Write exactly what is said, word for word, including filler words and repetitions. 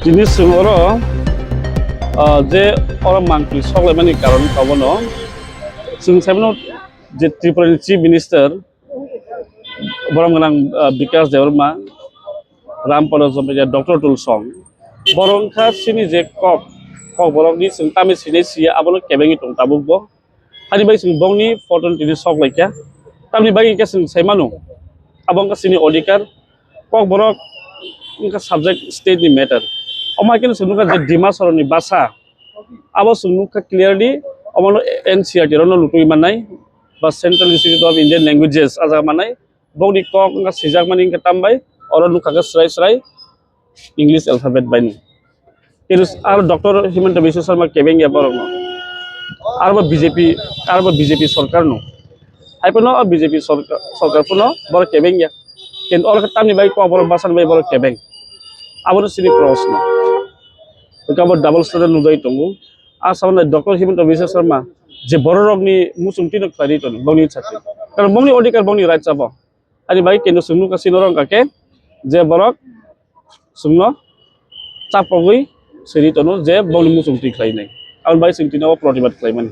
Tini chwng oro, ah, je oro mangpli soklaimani karon abono chwng saimano je Tripura ni Chief Minister borom gwnang, ah, Bikash Debbarma, Rampada Jamatia, Doctor Tulsong, borok wngkha chini je kok, kok borokni chwng tamni sinai siya abono kebengwi tong tabuk bo. Hani bai chwng bongni photo tini sok laikha. Tamni bai hwnkhe chwng sai mano, abo wngkha chini odhikar. Kokborok wngkha subject state ni matter. Omo hai kheno chwng nukha je Dima Soroni basa, abo chwng nukha clearly, omono N C E R T rokno lutui mannai, ba Central Institute of Indian Languages ah jaga mannai. Bongni kok wngkha swijakmani wngkha tambai, oro nukha khe srai srai English alphabet bai no. Kenu aro Doctor Himanta Biswa Sarma kebeng ya borok no. Aro bo B J P, aro bo B J P sorkar no. Hai phano o B J P sorkar, sorkar phano borok kebeng ya. Kintu oro khe tamni bai kok borok bwsani bai borok kebeng. Abono chini proshno. Hwnkhe abo double standard nujai tongo. A samani Doctor Himanta Biswa Sarma je borok rokni muchungtwi no khlai ri tongo, bongni sakhe. Karon bongni odhikar, bongni right abo. Ani bai kenu chwng nukha chini oro wngkha khe je borok chwngno chapogwi siri tono je bongni muchungtwi khlainai. Aboni bai chwng tini o protibad khlaimani.